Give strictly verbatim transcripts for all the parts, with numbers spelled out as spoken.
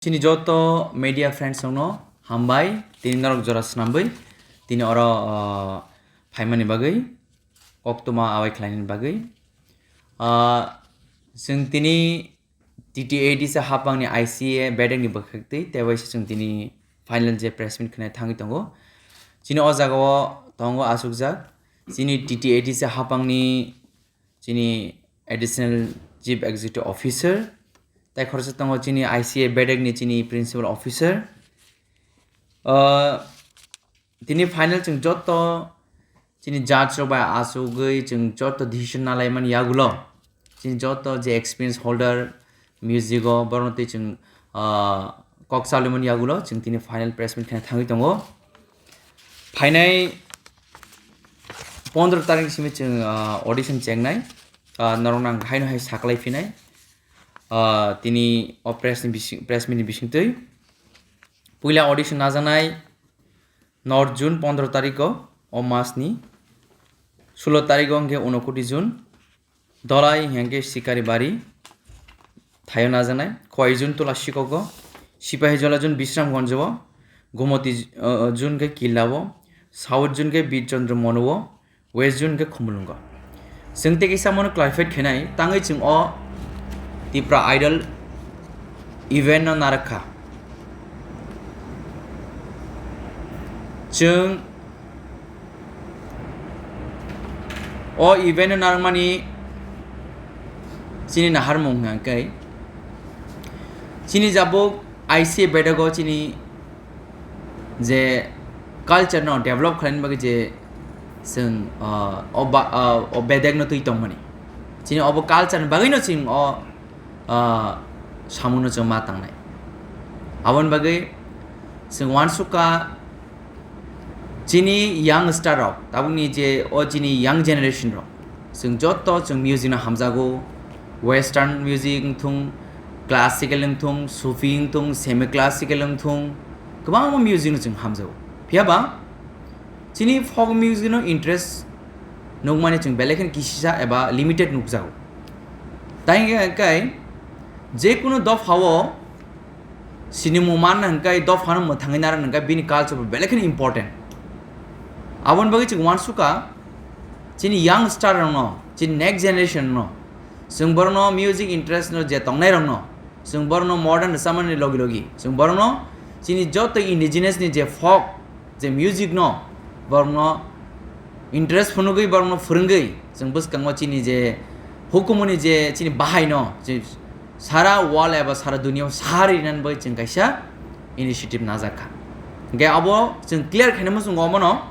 Chini joto media friends rokno hambai, tini norok jora swnamwi tini oro, ah, phaimani bagwi, koktwma awai khlainani bagwi. Ah, chwng tini T T A D C hapangni I C A bedekni bwkhaktwi tei waisa chwng tini final je press meet khnai thangwi tongo. Chini o jagao tongo achukjak chini T T A D C hapangni chini Additional Chief Executive Officer, tei khoroksa tongo chini I C A bedekni chini Principal Officer. Ah, tini final chwng joto chini judge rok bai achugwi chwng joto decision nalaimani yagulo chini joto je experience holder music o borokno twi chwng, ah, kok chalwimani yagulo chwng tini final press meet khe thangwi tongo. Phainai pondro tarik simi chwng, ah, audition chengnai, ah, norok nang haino hai saklai phinai, ah, tini o press ni bising, press meet ni bisingtwi. Puila audition najaknai nor June pondro tariko, o mas ni sulo tariko hwnkhe Unokoti June. Dolai hwnkhe Sikari Bari thaio najaknai, Khowai June Tola Sikogo, Sipahi Jola June Bisramganjo, Gomoti, uh, June khe Killa o, South June khe Bir Chandra Mono o, West June khe Khumulwngo. Chwng tei kisa mono clarify khenai, tangwi chwng o Tipra Idol event no narakha. Chwng o event no narwkmani chini naharmung hwnkhe chini jabuk I C A bedego chini je culture no develop khlaina bagwi je chwng, ah, o ba-, ah, o bedek no twi tongmani. Chini obo culture ni bagwi no chwng o, ah, samung no chwng ma tangnai. Aboni bagwi chwng uansukha chini young star rok, tabukni je o chini young generation rok, chwng joto chwng music no hamjago, western music wngthung, classical wngthung, sufi wngthung, semi classical wngthung, kwbangma music no chwng hamjago. Phiyaba chini folk music no interest nukmani chwng belai kheno kisisa eba limited nukjago. Tai hwnkhe je kunu dophao sinimung manna hwnkhe dophano mwthangwi narwkna hwnkhe bini culture bo belai kheno important. Aboni bagwi chwng uansukha chini young star rokno, chini next generation no, chwng borokno music interest no je tongnai rokno, chwng borokno modern rwchapmani logi logi chwng borokno chini joto indigenous ni je folk, je music no borokno interest phunugwi borokno phwrwngwi chwng bwskango chini je hukumuni je chini bahai no je sara world eba sara duniya o sarinani bagwi chwng kaisa initiative najakha. Hwnkhe abo chwng clear khaina muchungo omono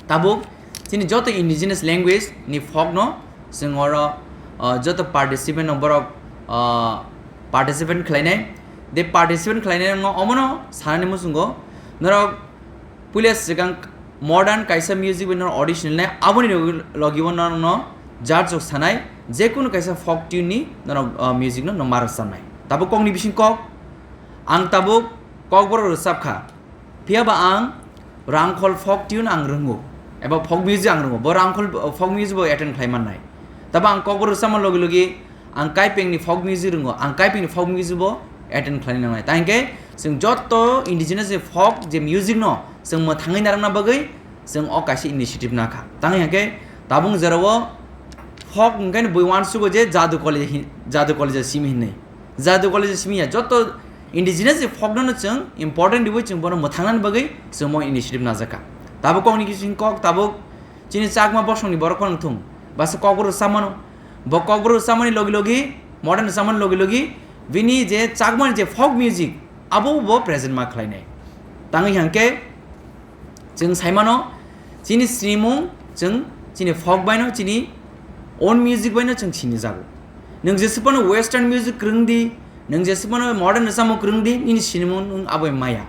tabuk chini joto indigenous language ni folk no chwng oro, uh, joto participant no borok, uh, participant khlainai. De participant khlainai no omono sanani muchungo norok puila swkang modern kaisa music bai norok audition nai, aboni logi, logi o norokno judge rok sanai, jekunu kaisa folk tune ni norok, uh, music no, no ma rwchapnai. Tabuk kokni bising kok, ang tabuk kokborok rwchapkha, phiyaba ang Rangkhol folk tune ang rwngo, eba folk music ang rwngo, bo Rangkhol, uh, folk music bo attend khlai mannai. Tabo ang kokborok rwchapma logi logi ang Kaipengni folk music rwngo, ang Kaipengni folk music bo attend khlaina nangnai. Tangkhe chwng joto indigenous ni folk je music no chwng mwthangwi narwkna bagwi chwng o kaisa initiative nakha. Tangwi hwnkhe tabuk jora o folk hwnkhe bui uansugo je Jadu College hi-, Jadu College simi hinwi. Jadu College simi ya joto indigenous ni folk no chwng important riwi chwng bono mwthangnani bagwi chwng mo initiative najakha. Tabuk kokni kisi kok tabuk chini Chakma bosongni borok phano wngthung, basa kokborok rwchapmano, bo kokborok rwchapmani logi logi, modern rwchapmani logi logi, bini je Chakmani je folk music, abo bo present ma khlainai. Tangwi hwnkhe chwng saimano, chini sinimung chwng chini folk baino, chini own music baino chwng sinijago. Nwng jeswk phano western music kwrwng di, nwng jeswk phano modern rwchapmung kwrwng di, nini sinimung nwng abo maya.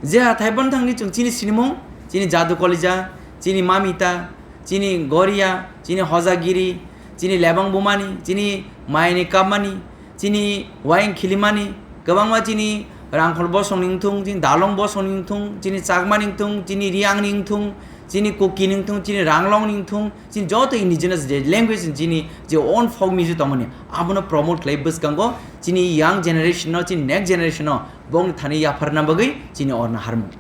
Je hathai phano thangni chwng chini sinimung, chini Jadu Kolija, chini Mamita, chini Goria, chini Hojagiri, chini Lebang Bumani, chini Mayani Kapmani, chini Wayang Khilimani, kwbangma chini Rangkhol bosongni wngthung, chini Dalong bosongni wngthung, chini Chakmani wngthung, chini Riangni wngthung, chini Kuki ni wngthung, chini Ranglong ni wngthung, chini joto indigenous je language ni chini je own folk music tongmani, abono promote khlai bwskango chini young generation no, chini next generation no bongni thani yapharna bagwi chini orna harmung.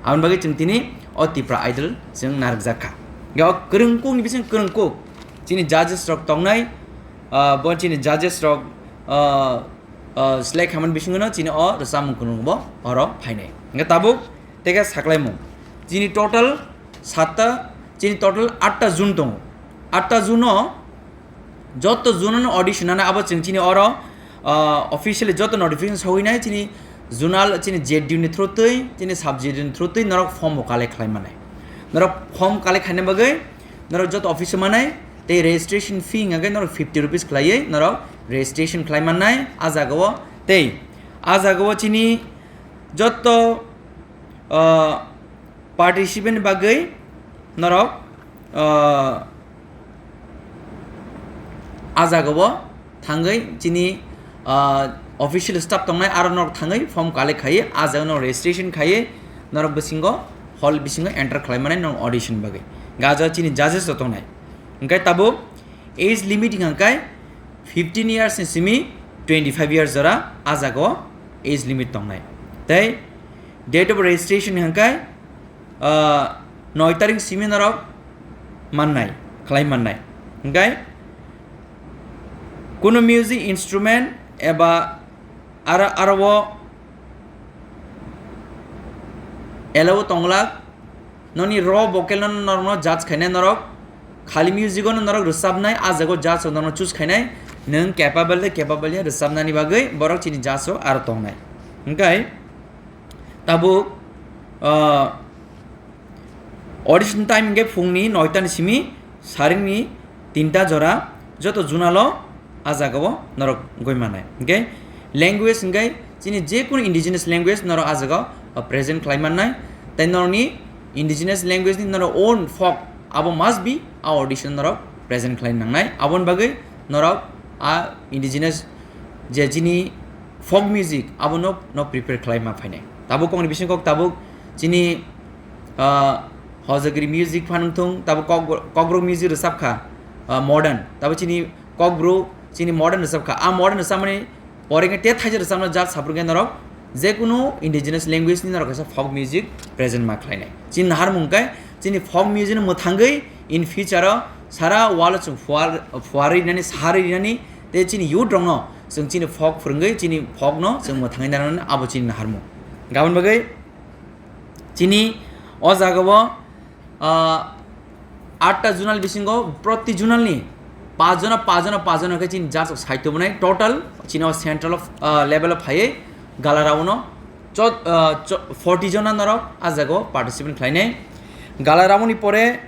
Aboni bagwi chwng tini o Tipra Idol chwng narwkjak kha. Ga o kwrwng kuk ni bising kwrwng kuk chini judges rok tongnai, ah, bo chini judges rok, ah, ah, select khaimani bisingo no chini o rwchapmung kwrwng bo oro phainai. Hwnkhe tabuk tei khe saklaimung. Chini total satta, chini total atta zone tongo. Atta zone o joto zone no audition nana abo chwng chini oro, ah, officially joto notification sogwi nai chini zonal chini Z D U ni through twi, chini sub Z D U ni through twi norok form bo collect khlai manai. Norok form collect khaina bagwi norok joto office o manai tei registration fee hwnka khe norok fifty rupees khlaiwi norok registration khlai mannai. A jaga o tei a jaga o chini joto, ah, participant ni bagwi norok, ah, a jaga o thangwi chini, ah, official staff tongnai aro norok thangwi form collect khaiwi a jaga norok registration khaiwi norok bisingo hall bisingo enter khlai mannai norok audition bagwi. Ga o jaga chini judges rok tongnai. Hwnkhe tabuk age limit hwnkha khe fifteen years ni simi twenty five years jora a jaga o age limit tongnai. Tei date of registration hwnkha khe, ah, noi tarik simi norok mannai, khlai mannai. Hwnkhe kunu music instrument eba aro, aro o allow tonglak, noni raw vocal no norokno judge khainai norok, khali music no norok rwchapnai, a jaga o judge rok norokno choose khainai, nwng capable de capable ya rwchapnani bagwi borok chini judge rok aro tongnai. Hwnkhe tabuk, ah, audition time hwnkhe phungni noita ni simi saringni tinta jora joto zonal o a jaga o norok wngwi manai. Hwnkhe language hwnkhe chini jekunu indigenous language norok a jaga o present khlai mannai. Tei norokni indigenous language ni norok own folk abo must be a audition norok present khlai nangnai. Aboni bagwi norok a indigenous je chini folk music abono no prepare khlai ma phainai. Tabuk kokni bising kok tabuk chini, ah, hojagiri music phanang thung, tabuk kok-, kokborok music rwchap kha, ah, modern. Tabuk chini kokborok chini modern rwchap kha. A modern rwchapmani pore khe te thaisa rwchapna jat saphuru khe norok jekunu indigenous language ni norok kaisa folk music present ma khlainai. Chini naharmung khe chini folk music no mwthangwi in future o sara world o chwng phuar-, phuarwi rinani, saharwi rinani, tei chini youth rokno chwng chini folk phwrwngwi chini folk no chwng mwthangwi narwknani abo chini naharmung. Gabon bagwi chini o jaga o, ah, atta zonal bisingo proti zonal ni pach jona, pach jona, pach jona khe chini judge rok sai tubunai total chini o central of, ah, level o phaiwi gala round o chot-, ah, cho-, forty jona norok a jaga o participant khlainai. Gala round ni pore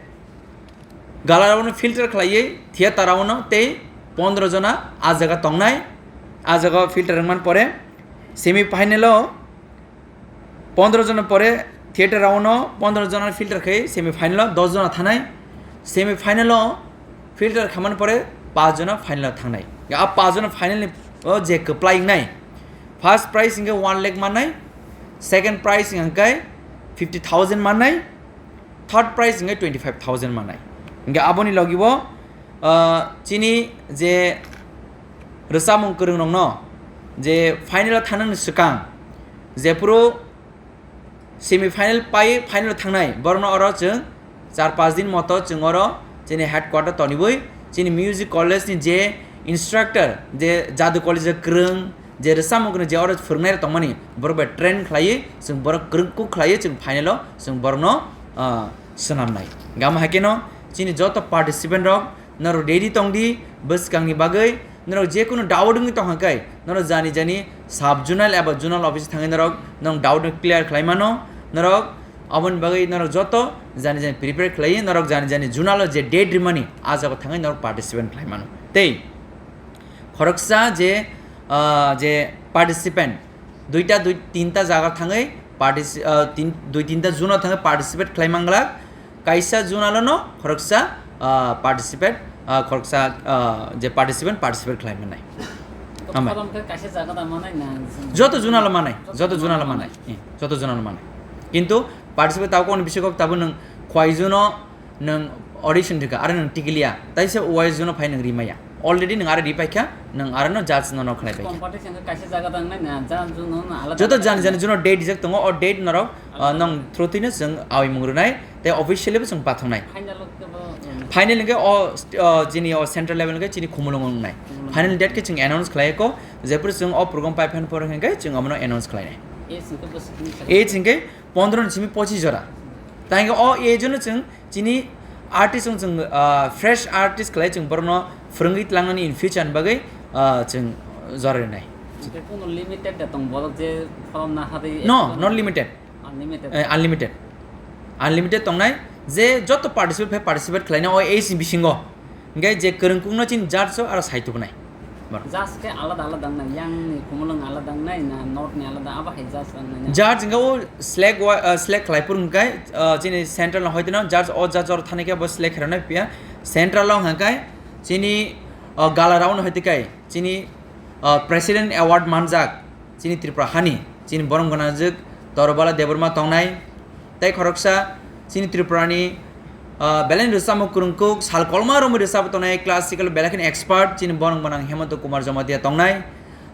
gala round no filter khlaiwi theater round no tei pondro jona a jaga tongnai. A jaga o filter wngmani pore semi final o pondro jona pore theater round no pondro jona filter khai semi final o dos jona thanai. Semi final o filter khamani pore pach jona final o thangnai. A pach jona final ni o je kwplai wngnai, first prize hwnkhe one lakh mannai, second prize hwnkhe fifty thousand mannai, third prize hwnkhe twenty five thousand mannai. Hwnkhe aboni logi o, ah, chini je rwchapmung kwrwng rokno je final o thanani swkang jephuru semi final pai final o thangnai borokno oro chwng char panch din moto chwng oro chini headquarter toniwi chini music college ni je instructor, je jadu college o kwrwng, je rwchapmung kwrwng je oro phwrwngnai rok tongmani borok bai train khlaiwi chwng borok kwrwng kuk khlaiwi chwng final o chwng borokno, ah, swnamnai. Gama hai kheno chini joto participant rok norok ready tong di, bwskangni bagwi norok jekunu doubt wngwi tongkha khe norok jani jani sub zonal eba zonal office thangwi norok norok doubt no clear khlai mano. Norok aboni bagwi norok joto jani jani prepare khlaiwi norok jani jani zonal o je date rimani a jaga thangwi norok participant khlai mano. Tei khoroksa je, ah, je participant duita dui tinta jaga thangwi partici-, ah, tin-, dui tinta zone o thangwi participate khlai manglak. Kaisa zone o no khoroksa, ah, participate, ah, khoroksa, ah, je participant participate khlai mannai. Hambai. Kaisa jaga da manai na? Joto zone o manai, joto zone o manai. Eh, joto zone o manai. Kintu participate tabo kono bising kok tabo nwng Khwai June-o nwng audition rikha, aro nwng tikiliya, taisa Wai June-o phai nwng rimaya. Already nwng aro ripaikha, nwng aro no judge no nok khlai paikha. Competition khe kaisa jaga tang nai na, judge no alada Joto alada jani jani June-o date rijak tongo, o date norok, ah, Alada. Nong through twi no chwng awi mung rwnai, tei officially bo chwng pathongnai. Final o khe bo, um, Final hwnkhe o st-, o chini o central level hwnkhe chini Khumulwng wngnai. Khumulwng. Final date khe chwng announce khlai kho, jephuru chwng o program pai phan por hwnkhe chwng omono announce khlainai. Age hwnkhe bwswk hwnwi sa Age hwnkhe pondro ni simi pochis jora. Tei hwnkhe o age no chwng chini artist wng chwng, ah, fresh artist khlai chwng borokno phwrwngwi tlangnani in future ni bagwi, ah, chwng jora rinai. Hwnkhe kuno limited da tong borok je form na hadi No, not limited. Unlimited. Eh, unlimited. Unlimited tongnai, je joto participate phai participate khlaina o age ni bisingo. Hwnkhe je kwrwng kukno chini judge o aro sai tubunai. Judge khe alada alada wngnai, yang ni Khumulwng alada wngnai na north ni alada, abo hai judge wngnai na? Judge hwnkhe o select wa-, ah, select khlai phuru hwnkhe, ah, chini central no hoiteno judge o judge oro thani khe bo select khairoknai phiya central o hwnkhe chini, ah, gala round hoite kai chini, ah, president award manjak chini Tripura hani, chini borom gwnangjwk Torobala Debbarma tongnai, tei khoroksa chini Tripurani, ah, belai rwchapmung kwrwngkuk, sal kolma romwi rwchapwi tongnai, classical belai kheno expert, chini borom gwnang Hemanta Kumar Jamatia tongnai,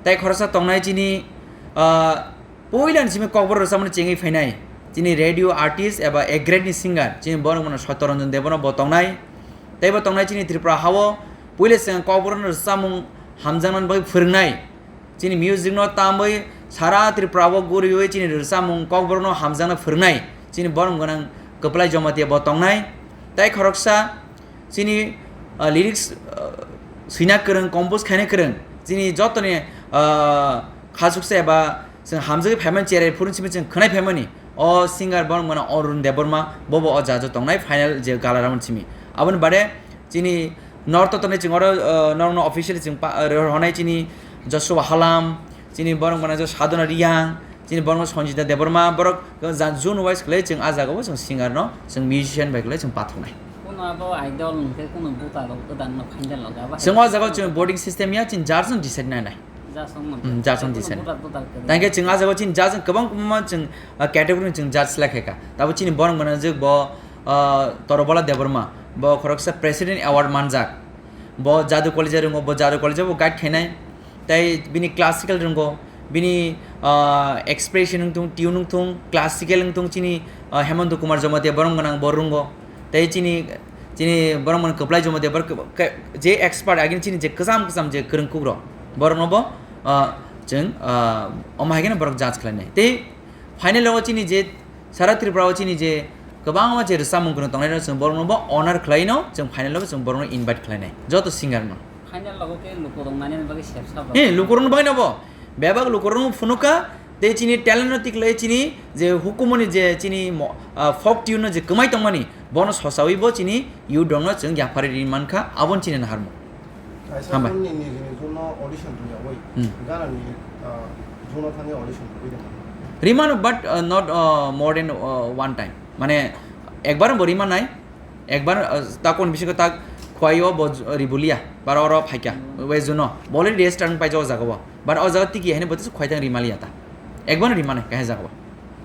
tei khoroksa tongnai chini, ah, puilani simi kokborok rwchapmani chengwi phainai, chini radio artist eba A grade ni singer, chini borom gwnang Satya Ranjan Debbarma bo tongnai, tei bo tongnai chini Tripura hao puila chwng kokborokno rwchapmung hamjaknani bagwi phwrwngnai. Chini music no tamwi sara Tripura o guriwi chini rwchapmung kokborok no hamjakna phwrwngnai chini borom gwnang Kwplai Jamatia bo tongnai. Tei khoroksa chini, ah, lyrics, ah, swina kwrwng, compose khaina kwrwng chini jotoni, ah, khasuksa eba chwng hamjagwi phaimani cherai phuru simi chwng khwnai phaimani o singer borom gwnang Arun Debbarma bobo o judge o tongnai final je gala round simi. Aboni bade chini North o tongnai chwng oro, uh, norokno officially chwng pa, uh, rohornai chini Joshua Halam, chini borok gwnang je Sadhana Riyang, chini borok Sanjita Debbarma, borok ja-, zone wise khlai chwng ah jagao chwng singer no, chwng musician bai khlai chwng pathoknai. Kuno abo idol hwnkhe kuno buta rok gwdan no final logo abo hai. Chwng o jagao chwng voting system ya, chini judge no decide nai nai. Judge wng mano. Hmm, judge wng Kuno decide. Buta buta kwrwi. Tangkhe chwng ah jagao chini judge wng kwbang kwbangma chwng, uh, category ni chwng judge select khaikha. Tabo chini borok gwnang je bo, uh, Torobola Debbarma, bo khoroksa president award manjak. Bo jadu college rongo, bo jadu college bo guide khainai. Tei bini classical rongo, bini, ah, expression wngthung, tune wngthung, classical wngthung chini, ah, Hemanta Kumar Jamatia borom gwnang bo rongo. Tei chini, chini borom gwnang Kwplai Jamatia bor-, ke-, je expert agini chini je kwcham kwcham je kwrwng kukrok, borokno bo, ah, chwng, ah, omo hai kheno borok judge khlainai. Tei final o chini je Sara Tripura o chini je kwbangma je rwchapmung kwrwng tongnai rok chwng borokno bo honor khlai no chwng final o chwng borokno invite khlai nai joto singer no. Final logo khe lukurok nani bagwi sepsa ba. He, lukurok no bagwi no bo. Bebak lukurok no phunuk kha tei chini talent no tiklai chini je hukumu ni je chini mo-, ah, folk tune no je kwmai tongmani bono sosawi bo chini youth rok no chwng yapharwi ri mankha aboni chini naharmung. Kaisa Hambai. Jonni nijini jono audition rwyawi, Hmm. Ganani, ah, jono thangwi audition rwwi tongmani. Rimano, but, uh, not, uh, more than, uh, one time. Mane, ekbar bo rimanai, ekbar, uh, takon bisingo tak khwaio bo j-, ribulia, bar oro phaikya, Hmm. we jono. Bo already register wng paijak o jaga o. But o jaga tiki haino bo tisa khwai thang rimaliya ta. Ekbar rimanai, kaisa jaga o.